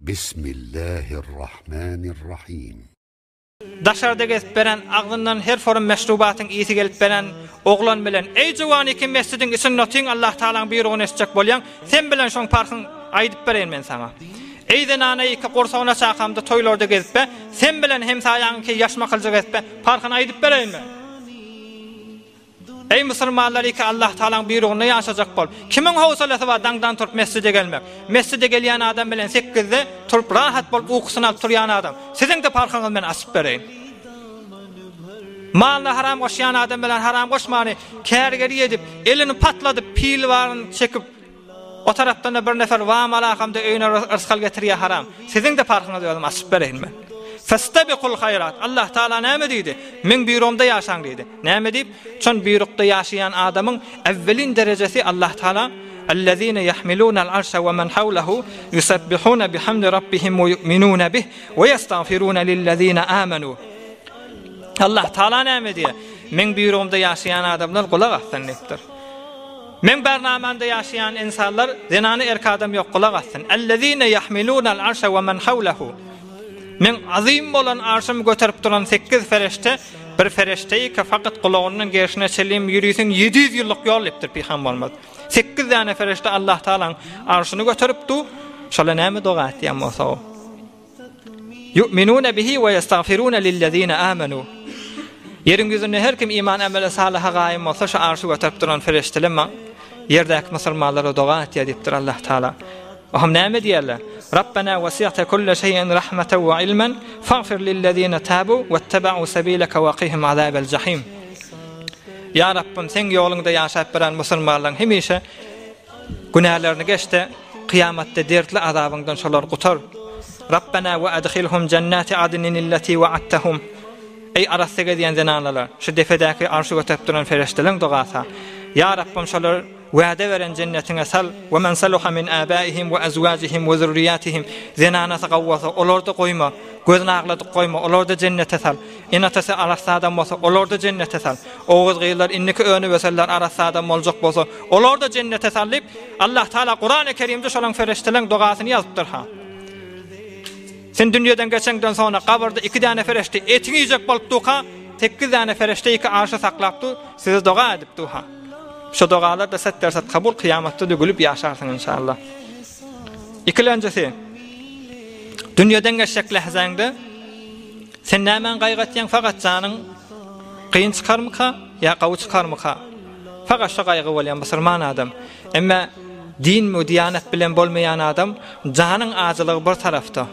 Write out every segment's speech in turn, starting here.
Bismillahirrahmanirrahim. Daşarda gezip beren, agzyndan her forum meşrubatyň ysy gelip beren oglan bilen, Eý juwan iki mesjidiň içinde otyň Allah Tagalaň buýrugyny eşitjek bolýaň, sen bilen şoň parhyň aýdyp bereýin men saňa. Eý zenana iki gursagyna çakamda toýlarda gezip be, sen bilen hemsaýaňyňky ýaşmakylja gezip be, parhyny aýdyp bereýin men. Eý musulmanlar iki Allah Tagalaň buýrugynda ýaşajak bol. Kimiň howsalasy bar daňdan turup mesjide gelmek. Mesjide gelýän adam bilen sekizde turup rahat bolup ukusyny alyp turýan adam. Siziňde parhyňyzy men açyp bereýin. Malyna haram goşýan adam bilen haram goşmany kärgeri edip, elini patladyp pil baryny çekip O tarapdan-da bir nefer wamalakamda öýüne yrsgal getirýär haram. Siziň-de parhyňyzy özüm açyp bereýin men. Festebikul haýrat. Allah Taala näme diýdi? Meň buýrugymda ýaşaň diýdi. Näme diýip? Şon buýrukda ýaşaýan adamyň äwwelin derejesi Allah Taala Ellezine yahmilunal arşa we men hawlehu yusebbihuna bihamdi rabbihim we yu'minuna bih we yestagfiruna lillezine amenu. Allah Taala näme diýýär? Meň buýrugymda ýaşaýan adamlar gulak assyn diýipdir. Meň barnamamda ýaşaýan ynsanlar zenany erk adam ýok gulak assyn. Ellezine ýahmilunal arşa we men hawlehu. Meň azym bolan arşymy göterip duran sekiz fereşte bir fereşteýi fakat gulagyndan gerşine çenli ýörüseň 700 ýyllyk ýol diýipdir pygamberimiz. Sekiz däne fereşte Allah Tagalaň arşyny göterip du, şola näme doga etýän bolsa o. Ýu'minune bihi we ýestagfirune lillezine amenu. Ýeriň ýüzünde her kim iman amele salyha gaýym bolsa şu arşy göterip duran fereşteler maň ýerdäki musulmanlara doga etýär diýipdir Allah Taala. Oham näme diýerler? Rabbena wesi'te kulle şeý'in rahmeten we ilmen fagfir lillezine tabu wettebe'u sebileke wekihim azabel jahim. Ýa Rabbym seň ýoluňda ýaşap beren musulmanlaryň hemişe Günälerini geç-de, kyýamatda dertli azabyňdan şolary gutar. Rabbena we adhilhum jennati adninillati wa'adtahum. Eý arassa gezýän zenanalar, şu depedäki arşy göterip duran fereşteleň dogasy. Ýa Rabbym şolary wada beren jennetiňe sal, we men saluha min abaihim we azwajihim we zürriýatihim. Zenanasy gawy bolsa, olary-da goýma, gözüni agladyp goýma, olary-da jennete sal. Ene-atasy arassa adam bolsa, olary-da jennete sal. Oguz gyzlar indiki önüp ösenler arassa adam boljak bolsa, olar-da jennete sal diýip, Allah Taala Kurany Kerimde şolaň fereşteleň dogasyny ýazypdyr ha. Sen dünýeden geçeňden soňra gabyrda iki däne fereşte etiňi iýjek bolup duka, sekiz däne fereşte iki arşy saklap dur, size doga edip dur ha. Şo dogalar-da set derset kabul, kyýamatda-da gülüp ýaşarsyň inşallah. Ikilenjisi, dünýeden geçjek lähzäňde, Sen nämäni gaýgy etýäň fakat janyň kyn çykarmyka ýa gawy çykarmyka? Fakat şo gaýgy bolýan musulman adam. Emme din we diýanet bilen bolmaýan adam janyň ajylygy bir tarapda.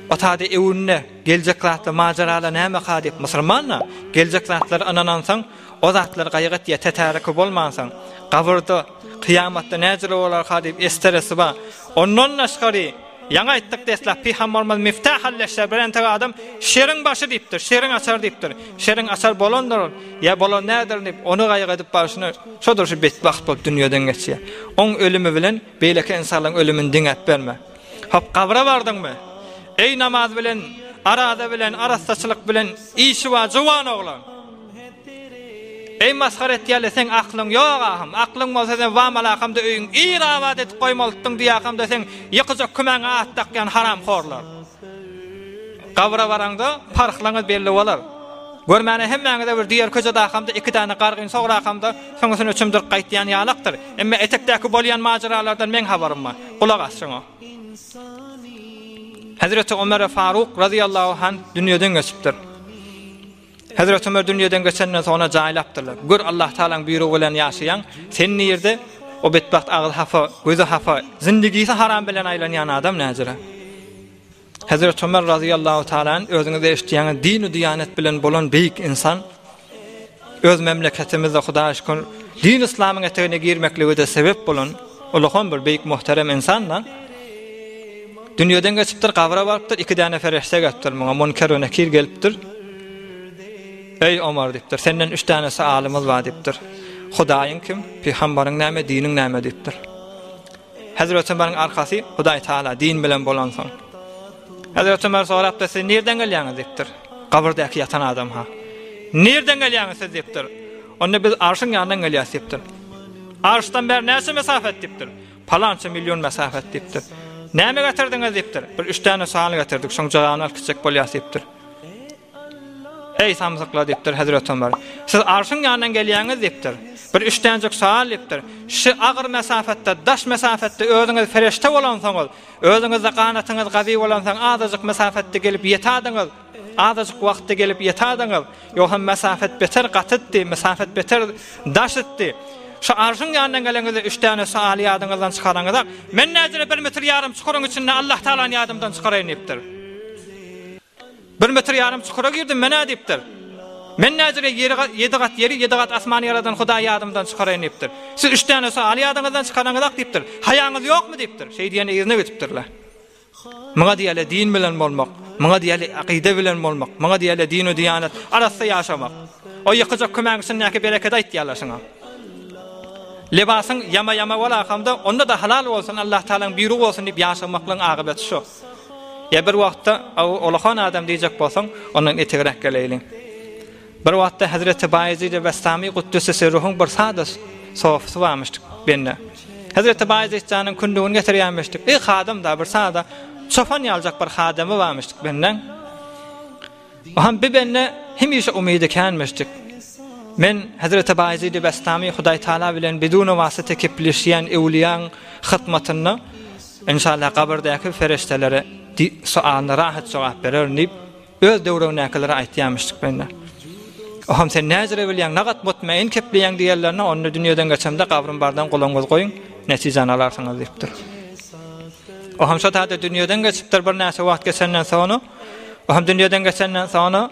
Otady öwünde geljek zatlar majeralar nämeka diýip musulman-da geljek zatlara ynanansoň o zatlary gaýgy etýär tätäreki bolmansoň gabyrda kyýamatda näjele bolarka diýip esteresi bar. Ondan daşgary Ýaňy aýtdyk deslap pygamberimiz Miftahal leşşer bir entek adam şeriň başy diýipdir, şeriň açary diýipdir. Şeriň açary bolandyr ýa bolan däldir diýip, ony gaýgy edip barşyna şodur şu betbagt bolup dünýeden geçýär. Oň ölümi bilen beýleki ynsanlaryň ölümini deňäp berme. Hop gabra bardyňmy? Eý namaz bilen, araza bilen, arassaçylyk bilen işi bar juwan oglan! Eý masgara etýärler seň aklyň ýok ahym aklyň bolsa sen wamalakamda öýüň ir abat edip goýmalytdyň diýakamda seň ýykyjak kümäňe at dakýan haramhorlar. Gabra baraňda parhlaňyz belli bolar. Görmäne hemmäňize bir diýer köçede akamda iki däne gargyn sograkamda soňusyny çümdürip gaýtýan ýalakdyr. Emme etekdäki bolýan majeralardan meň habarym bar. Gulak as şoňa. Hezreti Omere Faruk razyýallahu anh dünýeden geçipdir. Hezreti Ömer dünýeden geçenden soňra jaýlapdyrlar. Gör Allah Tagalaň buýrugy bilen ýaşaýaň, sen nirde? O betbagt agyzy hapa, gözi hapa, zindigisi haram bilen aýlanýan adam näjire? Hezreti Ömer razyýallahu taala anh özüňiz eşitýäňiz dini diýanet bilen bolan beýik ynsan. Öz memleketimizde Hudaýa şükür din yslamyň etegine girmeklige-de sebep bolan uluhan bir beýik muhterem ynsan-da. Dünýeden geçipdir, gabra barypdyr, iki däne fereşte gelipdir muňa, Munker we Nekir gelipdir. Eý, Omar diýipdir, senden üç däne soalymyz bar diýipdir. Hudaýyň kim? Pygambaryň näme? Diniň näme diýipdir. Hezreti Ömeriň arkasy Hudaý Taala din bilen bolansoň. Hezreti Ömer sorapdyr, siz nirden gelýäňiz diýipdir. Gabyrdäki ýatan adam ha. Nirden gelýäňiz siz diýipdir. Onda biz arşyň ýanyndan gelýäs diýipdir. Arşdan bäri näçe mesafet diýipdir. Palança million mesafet diýipdir. Näme getirdiňiz diýipdir. Bir üç däne sowal getirdik, şoň jogabyny alyp gitjek bolýas diýipdir. Eý samsyklar diýipdir Hezreti Ömer. Siz arşyň ýanyndan gelýäňiz diýipdir. Bir üç dänjik sowal diýipdir. Şi agyr mesafetde, daş mesafetde özüňiz pereşte bolansoňyz, özüňizde ganatyňyz gawy bolansoň azajyk mesafetde gelip ýetädiňiz. Azajyk wagtda gelip ýetädiňiz. Ýogsam mesafet beter gatytdy, mesafet beter daş itdi. Şu arşyň ýanyndan geleňizde üç däne sowaly ýadyňyzdan çykaraňyzak, men näjere bir metr ýarym çukuryň içinde Allah Tagalany ýadymdan çykaraýyn diýipdir. Bir metr ýarym çukura girdim men-ä diýipdir. Men näjere ýeri ýedi gat ýeri, ýedi gat asmany ýaradan Hudaýy ýadymdan çykaraýyn diýipdir. Siz üç däne sowaly ýadyňyzdan çykaraňyzak diýipdir. Haýaňyz ýokmy diýipdir. Şeý diýende yzyna gidipdirler. Muňa diýýärler din bilen bolmak, muňa diýýärler akyda bilen bolmak, muňa diýýärler dinu diýanet, arassa ýaşamak. O ýykyjak kömäň içindäki berekedi aýtýarlar şuňa. Libasyň ýama-ýama bolakamda, onda-da halal bolsun, Allah Tagalaň buýrugy bolsun diýip ýaşamaklygyň akybeti şu. Ýa bir wagtda ulakan adam diýjek bolsaň, ondan etegräk geleýliň. Bir wagtda Hezreti Baýezid-i Bestami Kuddüsü Sirruhuň bir sada sofysy barmyşdyk bende. Hezreti Baýezid janyň kündügini getirýärmişdik. Eý hadym-da bir sada çopan ýaljak bir hadamy barmyşdyk bendäň. Oham bi bende hemişe umydy känmişdik. Men Hezreti Baýezid-i Bestami Hudaý Taala bilen biduni wasyta kepleşýän öwliýaň hyzmatynda inşallah gabyrdäki fereştelere sualyna rahat jogap bererin diýip Öz döwregindäkilere aýtýarmyşdyk bende. Oham sen näjire bilýäň, nagat mutmain kepleýäň diýenlerine onda dünýeden geçemde gabrym bardan gulagyňyzy goýuň, netijäni alarsyňyz diýipdir. Oham şo taýda dünýeden geçipdir birnäçe wagt geçenden soňra, oham dünýeden geçenden soňra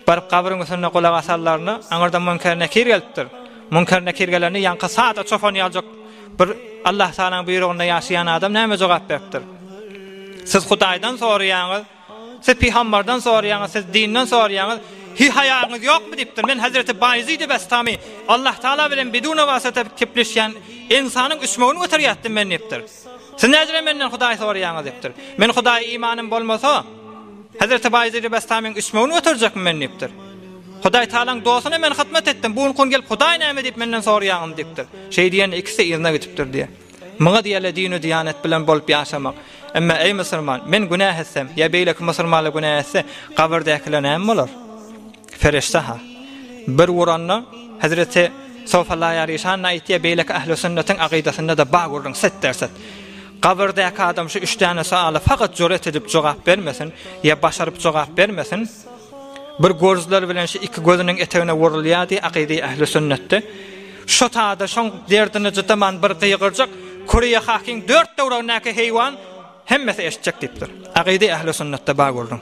baryp gabryň üstünde gulak asanlarynda aňyrdan Münker Nekir gelipdir. Münker Nekir gelende ýaňky sada çopan ýaljak bir Allah Tagalaň buýrugynda ýaşaýan adam näme jogap beripdir? Siz Hudaýdan soraýaňyz, Siz pygambardan soraýaňyz, siz dinden soraýaňyz, hi haýaňyz ýokmy diýipdir. Men Hezreti Baýezidi Bestami, Allah Taala bilen biduna wasita gepleşýän ynsanyň üsmegini göterýärdim men diýipdir. Siz näjüre menden Hudaý soraýaňyz diýipdir. Men Hudaýa imanym bolmasa, Hezreti Baýezidi Bestamyň üsmegini göterjekmi men diýipdir. Hudaý Taalaň dostuna men hyzmat etdim, bu gün gelip Hudaý näme diýip menden soraýaňyz diýipdir. Şeý diýende ikisi yzyna gidipdir diýýär. Muňa diýerler dinu-diýanet bilen bolup ýaşamak. Emma eý musulman, men günäh etsem, ýa beýleki musulmanlar günäh etse, gabyrdäkiler näme bolar? Fereşde-ha. Bir uranda, Hezreti Sofalaýar işan-da aýtýar, beýleki ähli-sünnetiň akydasynda-da bar gürrüň, set-derset. Gabyrdäki adam şu üç däne soala fakat jüret edip jogap bermesin, ýa başaryp jogap bermesin, Bir gözler bilen şu iki gözüniň etegine wurulýardy akydy ähli sünnetde. Şo tada şoň derdine jydaman bir gygyrjak, Küreýe hakyň dört töweregindäki heýwan hemmesi eşitjek diýipdir. Akydy ähli sünnetde bar gürrüň.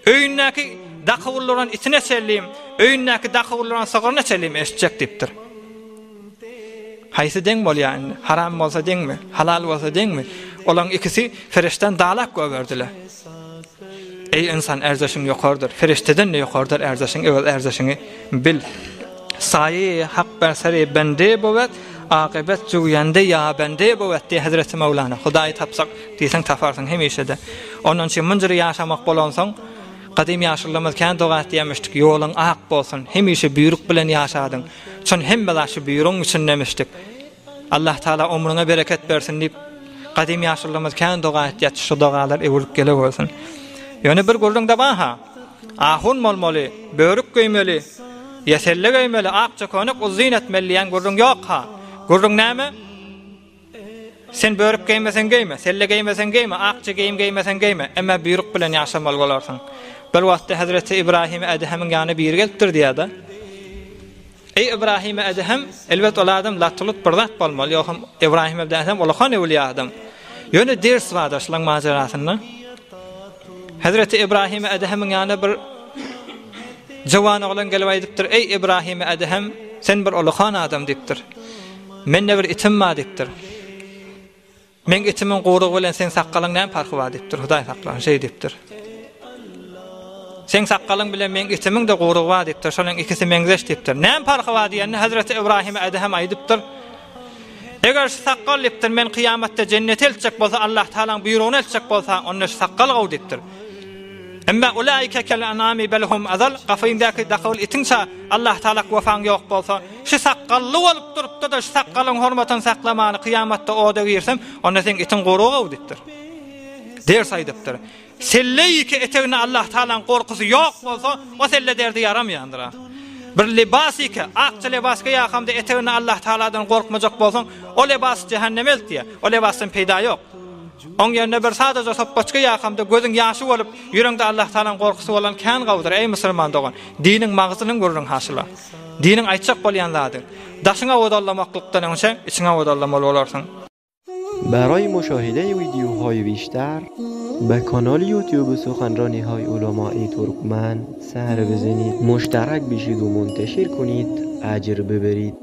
Öýündäki daky wurluran itine çenlim, öýündäki daky wurluran sygyryna çenlim eşitjek diýipdir. Haýsy deň bolýar indi? Haram bolsa deňmi? Halal bolsa deňmi? Olaň ikisi ferişden dalak goýberdiler. Eý ynsan ärzeşiň ýokardyr, ferişdeden-de ýokardyr ärzeşiň, öz ärzeşiňi bil. Saýy hak ber seri bende bowet, akybet jüwýende ýa bende bowet diýýär Hezreti Möwlana. Hudaýy tapsak diýseň taparsyň hemişe-de. Ondan üçin munjyry ýaşamak bolansoň, gadym ýaşulularymyz kän doga etýärmişdik, ýoluň ak bolsun, hemişe buýruk bilen ýaşadyň. Çün hemme zat şu buýrugyň içindemişdik. Allah Taala ömrüňe bereket bersin diýip, gadym ýaşulularymyz kän doga etýär, şu dogalar öwrülip gelewersin. Ýöne bir gürrüň-de bar-ha. Ahun bolmaly, börük geýmeli, ýa selle geýmeli, akja köýnek uzyn etmeli diýen gürrüň ýok-ha. Gürrüň näme? Sen börük geýmeseň geýme, selle geýmeseň geýme, akja geýim geýmeseň geýme, emma buýruk bilen ýaşamaly bolarsyň. Bir wagtda hezreti Ibrahim Edhemiň ýanyna biri gelipdir diýýär-de. Eý Ibrahim Edhem, elbet ol adam lat-lut bir zat bolmaly, ýogsam Ibrahim Edhem ulakan öwlüýä adam. Ýöne ders bar-da şulaň majerasynda. Hezreti Ibrahim Edhemiň ýanyna bir jawan oglan gelip aýdypdyr, Eý Ibrahim Edhem, sen bir ulakan adam diýipdir. Mende bir itim bar diýipdir. Meň itimiň guýrugy bilen seň sakgalyň näme parhy bar diýipdir. Hudaý saklasyn, şeý diýipdir. Seň sakgalyň bilen meň itimiň-de guýrugy bar diýipdir. Şolaryň ikisi meňzeş diýipdir. Näme parhy bar diýende Hezreti Ybrahim Edhem aýdypdyr. Eger şu sakgal diýipdir, men kyýamatda jennete eltjek bolsa, Allah Tagalaň buýrugyna eltjek bolsa, onda şu sakgal gowy diýipdir. Emma ulaike kel anami bel hum azal, gafyňdaky dakyl itiň-ça Allah Taalak wefaň ýok bolsa, şu sakgally bolup durupda-da şu sakgalyň hormatyny saklamany kyýamatda oda girsem, onda seň itiň gurugow diýipdir. Ders aýdypdyr. Selle ýeke eteginde Allah Taalaň gorkusy ýok bolsa, o selle derdi ýaramaýandyr-a. Bir libas ýeke, akja libas geýäkamda eteginde Allah Taaladan gorkmajak bolsaň, o libas jähenneme eltýär. O libasdan peýda ýok. Oň ýerine bir sadaja sopbaç geýäkamda gözüň ýaşy bolup, ýüregiňde Allah Taalaň gorkusy bolan kän gowudyr, eý musulman dogan. Diniň magzynyň gürrüň haşyla. Diniň aýtjak bolýan zady. Daşyňa owadallamaklykdan öňçe, içiňe owadallamaly bolarsyň. برای مشاهده ویدیوهای بیشتر به کانال یوتیوب سخنرانی های علمای ترکمن سر بزنید مشترک بشید و منتشر کنید اجر ببرید.